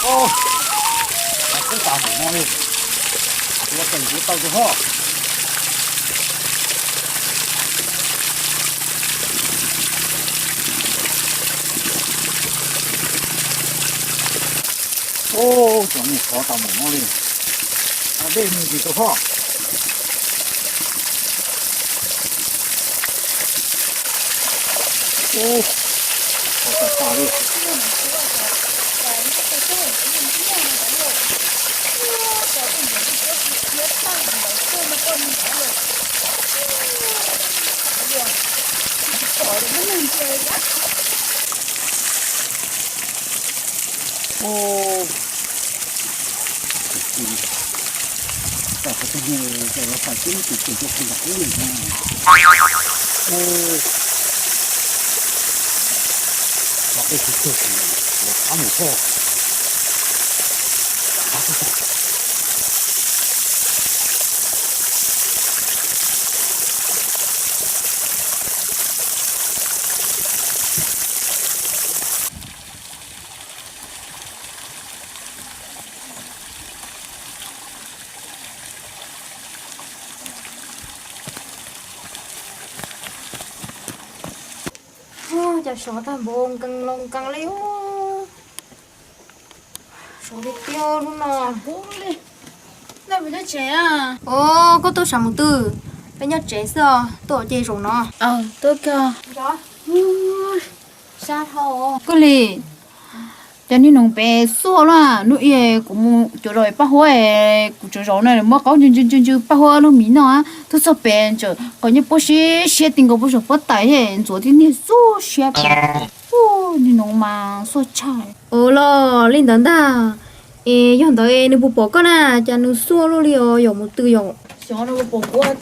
Kub tas mus no li, ua tseem kuv tau tus hoj. Ub, cov mus khov tas mus no li, dej mus ntsis tus hoj. Ub, khov tas tas li. Ub, Ub, cas sov tag npaum, nkees los nkees li. Sov tiag tiag lub no. Ub, koj tuaj sav mus twg? Peb nyob tsev xwb os, tuaj ua ke zaum no. Koj li, cov niag noog pem xuaj lawm, hnub ib kuv mus cuag zaum paj huab, kuv tsav zaum na muab qaub ntsw ntsw ntsw ntsw paj huab lub mis noj, tuaj txog pem ntawm qhov nyob puab siab siab ti nkaus puab zaum puab tais, ntxuav tib niag xuaj siab. Ub, niag noog mas xuaj tshaj. Ua los li ntawd ntag. Es yog ntawd nws puas pom koj na, cas nws xuaj luaj li os, yog mus twg yom? Xyov nws puas pom kuv. Koj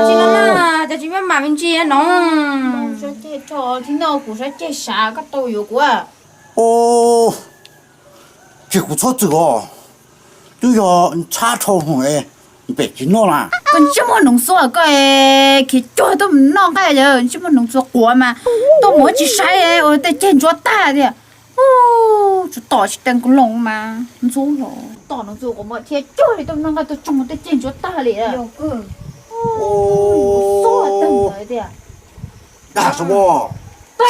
tsis no na, cas tsis maj mam me ntsis no. Tsis no kuv sab ceg sav koj tau yuav kuv. Ub, tsis kuv txhob txwm os, twb yog ntxhab dhau hwv, pem tsis noj na. Koj ntsej muag noog xuaj koj, khiav cuag tuaj mus noj nqaij, ntsej muag noog xuaj quav mas tuaj mus tsis saib ua tej ceg ntsuab tag tiag. Ub, tsuas tom tsis tau nkaus loo mas ntxub los tom noog xuaj quav mas khiav cuag li tuaj mus noj nqaij tuaj tsoo ua tej ceg ntsuab tag li. Xuaj tag ntawd tiag. Dag xwb,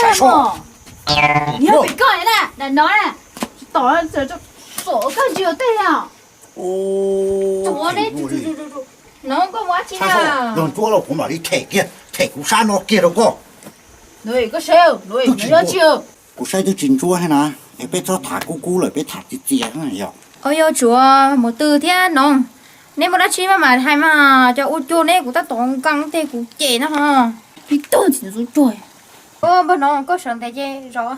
saib soj. Yog pem koj na, dag no na, tsis tom xuam koj ntsis ua tej yog. Ub, no koj ua tsi na? Yog ntsuab los kuv mam li them kiag, them kuv sab no kiag rau koj. Koj saib, kuv saib twb tsis ntsuab thiab na, es peb txhob tham kub kub lawm, peb tham txias txias yog. Os, yog tsuav mus twg thiab no? Neb muaj dab tsi mas mam hais mas, cov ua cuag neb kuv tab tom nkees tej kuv cem no ho. Ib tug ntxim ntxub cuag. Npawg no koj sawv ntawd ces zov.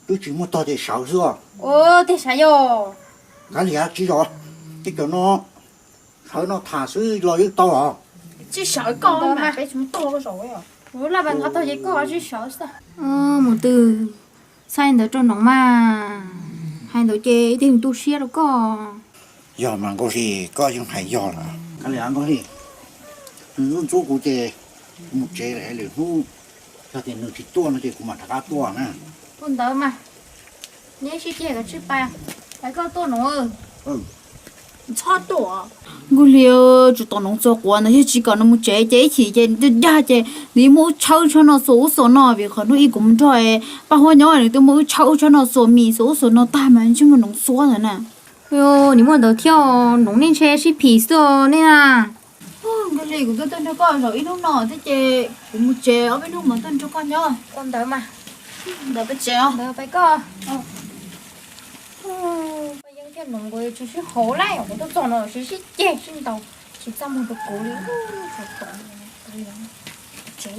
Twb tsis muaj tog ces sawv xwb os. Tej sav yog. Kav liam tsis zov, tej cov no sawv no tham xwb los yeej tau os. Tsis sawv koj mas peb tsis muaj tog koj zov. Laj pas nqa tog ces koj tsis sawv xwb. Mus twg, txhais ntawd rau noov mas, hais ntawd ces ib tug tu siab rau koj. Yog mas Nkauj Hli, koj yeej hais yog lawm. Kav liam Nkauj Hli, nws ntxub ntxub kuv ces mus tsev lawm, lwm hnub yog tias nws tsis tuaj no ces kuv mam rov qab tuaj na. Ua ntawd mas, neb sib ceg kom tsij pas, es koj tuaj noov. Txhob tuaj. Nkauj Hli, tsis tom noov txua quav ntawd, yog tsis kom nws mus tsev ces ib chim ces dag ces nws muaj wb tshawb tshaj no xuas ub xuas no, vim qhov hnub ib kuv mus nrog Paj Huab nyob nws twb muaj wb tshawb tshaj no xuas mis xuas ub xuas no tag mas ntshe muaj noov xuab ntawd na. Nws muaj ntawd thiab, noov nej ntshe sib phim xwb nej na. Nkauj Hli, kuv tuaj tuaj nrog koj zaum ib hnub no thiab ces kuv mus tsev ob peb hnub mas tuaj nrog koj nyob. Ua ntawd mas. Ntawd peb tsev os. Ntawd peb koj. Yeej thiaj noov kuv tsis sib haum lawm, kuv tuaj txog no sib sib ceg sib ntaus, tsis txaj muag rau kuv li. Tsev.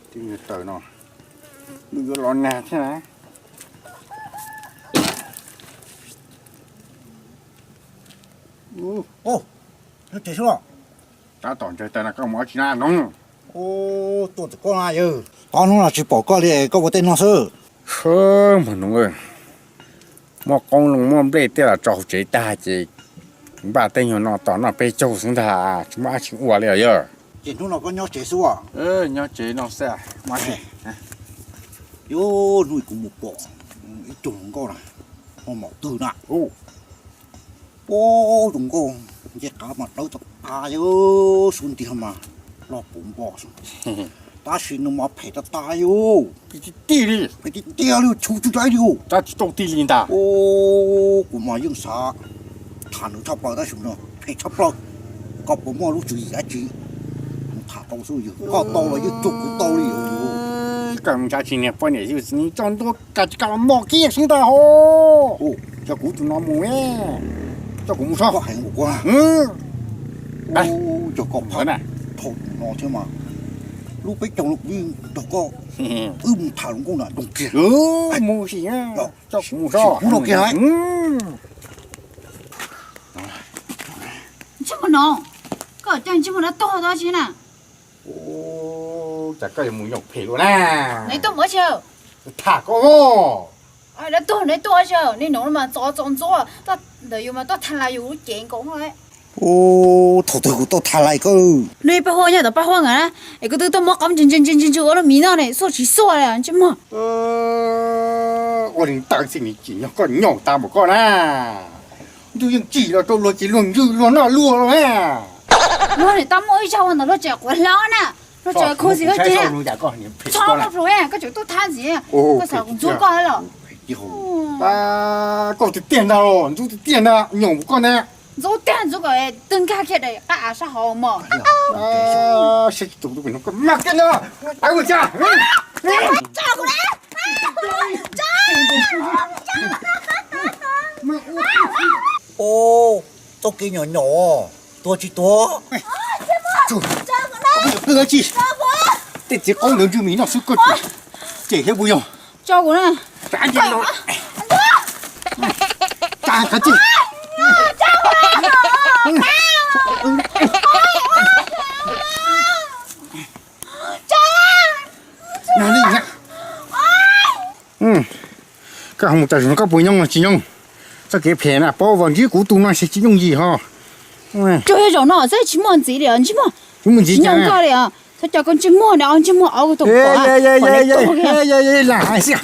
Tib niag taws no, nws yuav los nag thiab na. Tab tom ntsawg tas no koj mus ua tsi na noov? Tuaj tim koj na yawg. Ob hnub no tsis pom koj li, koj ua tej no xwb. Sawv npawg noov, muaj qoob loo muaj nplej tej los tso hauv tsev tag ces Npaj tej nyuag no tom noj peb caug xwb ntag, tsis muaj dab tsi ua li os yog. Ces hnub no koj nyob tsev xwb as? Nyob tsev no xwb. Yuav hnub kuv mus pom ib tug hluas nkauj na, ho maum twg na. Ub, zoo nkauj, ncej qab mas dawb tas tas, xub ntiag mas loj puv npo xwb, tab sis nws mas phem tas tas li. Phem tiag tiag li, phem tiag tiag li, tshum tsis dai li. Tab tsis tau tig li ntag. Kuv mas yeej xav tham nws tshaj plaws tab sis no phem tshaj plaws. Koj puas muaj lub tswv yim dab tsi? Tham tau xwb, yog koj tau los yeej cuag kuv tau li. Koj mus nrhiav tsis niag poj niam yus txom ntua kas tsis kam los mos kiag xwb ntag ho. Coj kuv tus no mus, coj kuv mus so. Koj heev ua koj, yog koj pham dhau tus no thiab mas lub peb caug no kuv yeej nrog koj wb mus tham hluas nkauj na zoo kiag. Mus sim, coj kuv mus so. Kuv no kiag hais. Ntsej muag no, koj coj ntsej muag no tuag dab tsi na? Cas koj yuav mus nyob phem luaj na? Neb tuaj mus dab tsi? Tham koj os. Neb tuaj, neb tuaj dab tsi? Nej no mas txom txom ntxuav, ntawd yus mas tuaj tha lais yus lub cev nkaus no. Thaum twg kuv tuaj tha lais koj? Neb pab huab nyob tom pab huab ntawd na, es koj twb tuaj muab qaub ntsws ntsws ntsws ntsws ua lub miv noj ne, xuaj tsis xuaj li ntsej muag. Ua li ntawd xwb nws tsim nyog koj nyaum tas npaum koj na. Ntuj yeej tsim los rau luag ces luag ntsws luag noj luag los na. Luag niam tab muaj ib zaug ntawd luag tseem quav hlob na, luag tseem khuv xim luag ces tso luag plhus, koj tseem tuaj thab ntxiv, koj xav kuv ntxub koj los? Koj tiag tiag ntag, ntxub tiag tiag ntag, nyaum koj ntag. Ntxub tiag ntxub kom twg nkag kiag daim qab av sab hauv mog. Saib tsis taus tus pem no koj mag kiag ntag, tawv ua cas. Txoj kev nyom nyom, tuag tsis tuag. Tej txiv qaub ntawd ntswg mis noj xwb koj cem thiab puas yog? Tso kuv na. Koj ho mus tas zog koj puas nyooj los tsis nyooj? Txoj kev phem na paub vas ntsib kuv tus no ces tsis yooj yim ho. Tsuas yog zaum no xwb tsis muaj ntxiv li os ntsej muag. Tsis muaj ntxiv, tsis nyooj koj li os. Txhob coj koj ntsej muag na, ntsej muag ob kuv tus pom. Lam hais xwb.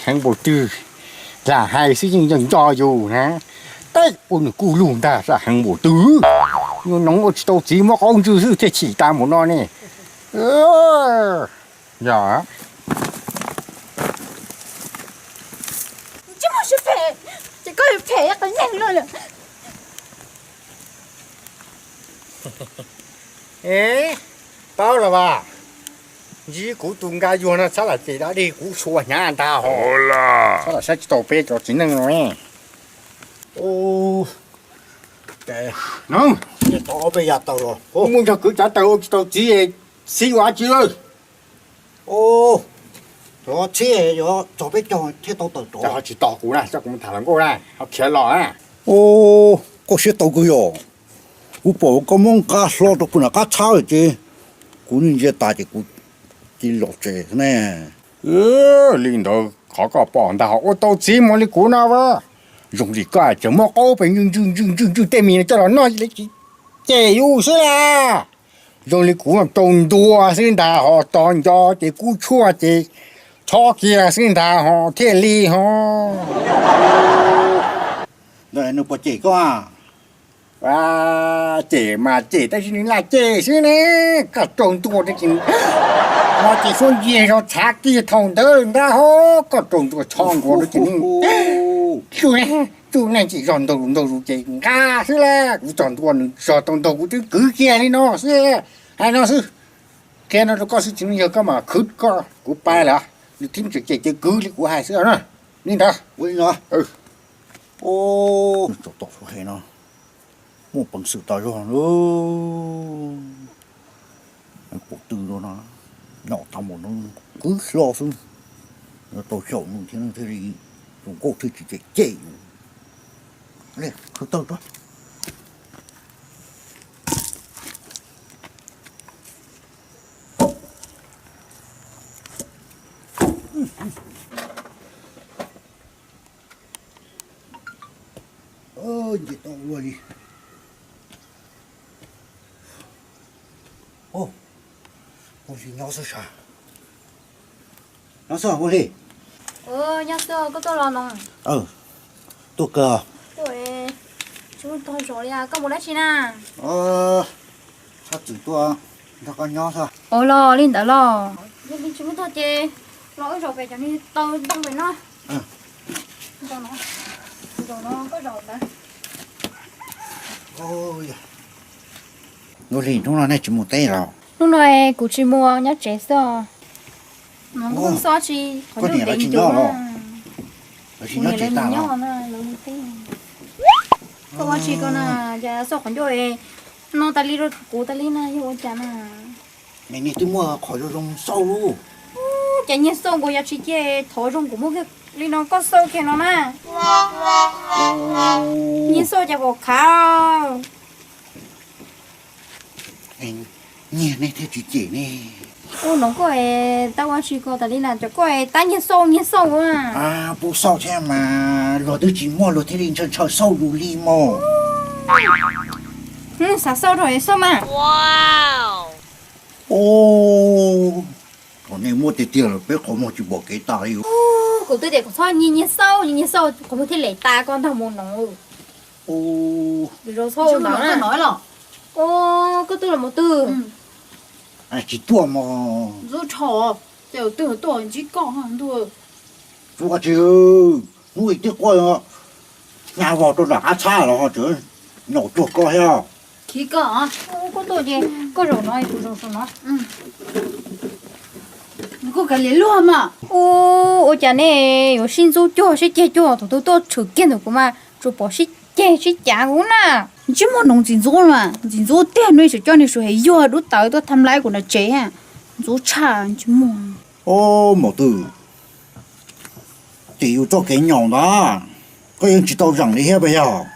Heev npaum twg, lam hais xwb yeej nco nco yus na. Tej ua nws kuj lug ntag, lam heev npaum twg. Nyuag noov ua tsis tau txiv muab qaub ntswg xwb thiaj chim tas npaum no ne. Yog ntsej muag sib phem, ces koj yuav phem ib qho nyeej luaj lawm. Paub los as, ntsib kuv tus nka yuag no txhob lam cem dab dig kuv sua hnyav ntag hos. Txhob lam saib tsis taus peb cov txiv neej no. Mus nrog kwv tsav taws ua tsis tau txiv, xib ua dab tsi lawm? Txog peb caug thiaj tau tawm rov. Tsis tos kuv na, coj kuv mus tham hluas nkauj na, ho khiav los na. Koj siab tau kawg yog. Kuv pom koj muab nqa hlo rau puag nram qab txhab lawm ces kuv ntsia tas ces kuv cia li los tsev ne. Li ntawd qhov koj pom ntag ho ua tau txiv mus li kuv no a. Zoo li koj tseem muab qaub pes ntswj ntswj ntswj ntswj ntswj tej mis no coj los noj li tsis cem yus xwb las. Zoo li kuv rau ntua xwb ntag ho, tos nco ces kub tshuaj ces tshob kiag xwb ntag ho thiaj li ho. Nws puas cem koj? Cem mas cem tab sis nws lam cem xwb ne. Koj raug ntua ces, no ces suab ntsia zog txhav kiag thaum ntawd ntag ho. Koj raug ntua tshob nkaus ces, tsuj neeg tsis zog ntaug ntaug zus ces nqa xwb las. Kuv txog ntua nws zog tau ntaug kuv twb kwv kiag li no xwb. Hais no xwb, qhia no rau koj xwb tsis yog koj mas khwv koj kuv pab lawm. Nws thiaj tseem cem ces kwv li kuv hais xwb na. Li ntawd. Tom he no muaj peev xwm tas zog. Pum tw no, noj tag npaum no kwv hlo xwb. Tau xyaum nws thiab thiaj li zoo nkauj thiaj tsis cem cem yus. Khwv tawg rau. Nce tau ua li. Ua li nyob xwb sav. Nyob xwb ua li. Nyob xwb, koj tuaj los no? Tuaj kawg. Tsis muaj tog zov li, koj mus dab tsi na? Hab txwm tuaj nrog koj nyob xwb. Ua los li ntawd los? Yog li tsis muaj tog ces los wb zaum pem cov niag taw ntoo pem no. Zaum no, zaum no koj zaum ntawd. Ua li hnub no nej tsis mus teb los? Hnub no kuv tsis mus, nyob tsev xwb. Kuv xob tsis qhov ncauj ntev ncuv. Koj ua tsi ko na, cas xauj qhov ncauj no tas li rau kuv tas li na, yog ua cas na? Nws twb muaj qhov zoo zoo xauj lauj. Cas nyiag xauj nkaus, yog tsis cia thov zoo kuv muab li no koj xauj kiag no na. Nyiag xauj cas pom khav. Nyiag nej thiaj tsis cem ne. Ua no koj tab ua tsi ko tas li na, cov koj tab nyiag xauj nyiag xauj. Pub xauj thiab mas luag twb tsis muaj luag thiaj li ntshaw ntshaw xauj yus li mas. Xav xauj rau xauj mas. Thaum nej muaj tiag tiag lawm peb qhov muag tsis pom kev tas li. Kuv twb tias kom txhob nyiag nyiag xauj nyiag nyiag xauj qhov muag thiaj li tas koj ntag mus no. Koj tuaj los mus twg? Tsis tuaj mog. Ntxub rho, ces twg tuaj ntsib koj ntuj. Tsis ua tsi, hnub ib tib quaj nyas vog rau nram qab txhab los ho tseem nyaum cuag koj thiab. Khiv koj. Koj tuaj ces koj zaum no kuv zaum saum no. Nws kuj kav liam luag mas. Ua cas nej yuav sib ntxub cuag sib ceg cuag, thaum twg tuaj tshwm kiag ntawm kuv mas tsuas pom sib ceg sib cav kuv na. Ntsej muag noov ntxim ntxub mas, ntxim ntxub tiag, nej tseem coj niag Suav Hem Yuag dub tawv tuaj tham laib kuv nram tsev, ntxub tshaj ntsej muag. Ob, maum twg, ces yus txoj kev nyaum ntawd koj yeej tsis tau zeem li thiab puas yog?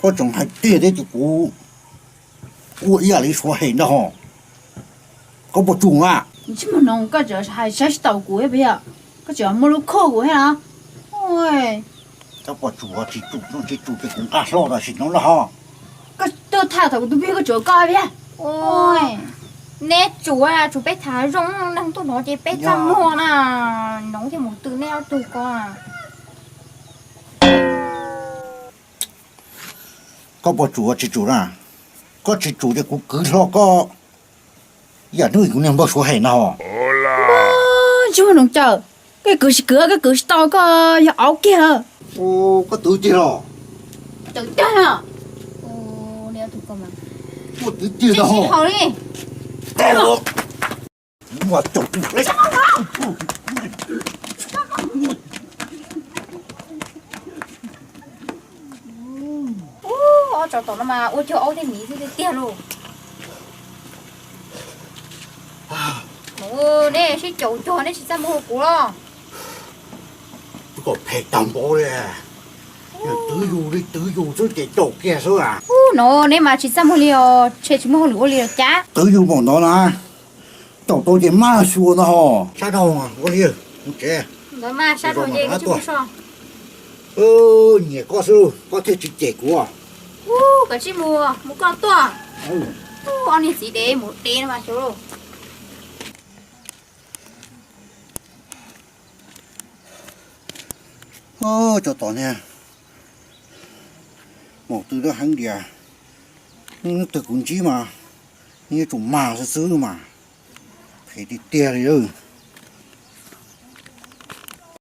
Koj tseem hais tiag thiab ces kuv ua ib yam li Suav Hem ntag hos. Koj puas tsum na? Ntsej muag noov, koj tseem hais saib tsis taus kuv thiab puas yog? Koj tseem muaj lub khoj kuv thiab na. Koj puas tsum tsis tsum, tsis tsum ces kuv nqa hlo tam sim no na ho. Koj tuaj tham thaum kuv tus plig koj tsuav koj thiab. Neb tsum, tsum peb tham zoo, neeg tuaj no ces peb txaj muag na. Noov thiab maum twg neb ob tug ko. Koj puas tsum tsis tsum na? Koj tsis tsum ces kuv kwv hlo koj yam hnub kuv niag npawg Suav Hem no. Ntsej muag noov cawm, koj kwv tsis kwv, koj kwv tsis tau koj yog aub kiag. Koj twv tiag los? Twv tiag. Koj twv tiag tau. Ub, ob tsov tom no mas ua cuag aub thiab miv xwb tiag tiag lauj. Neb sib caum cuag neb tsis txaj muag kuv los? Twb kom phem tag npaum li, twv yus li twv yus xwb ces caum kiag xwb a. Ub, no neb mas tsis txaj muag li os, ntshe tsis muaj hauj lwm ua li los cas. Twv yus npaum ntawd na, caum tau ces maj xyuas ntag hos. Sab dhau ua li, mus tsev. Ntawd mas sab dhau ces koj tsis mus so. Nyiam koj xwb koj thiaj tsis cem kuv. Ub, koj tsis mus, mus koj tuaj. Ub, ob niag txiv dev mus dev no mas xyov. Cov tom niag maum twg lub heev dias, twg kuv ntsib mas yeej yuav tsum mag xwb xwb mas, phem tiag tiag li.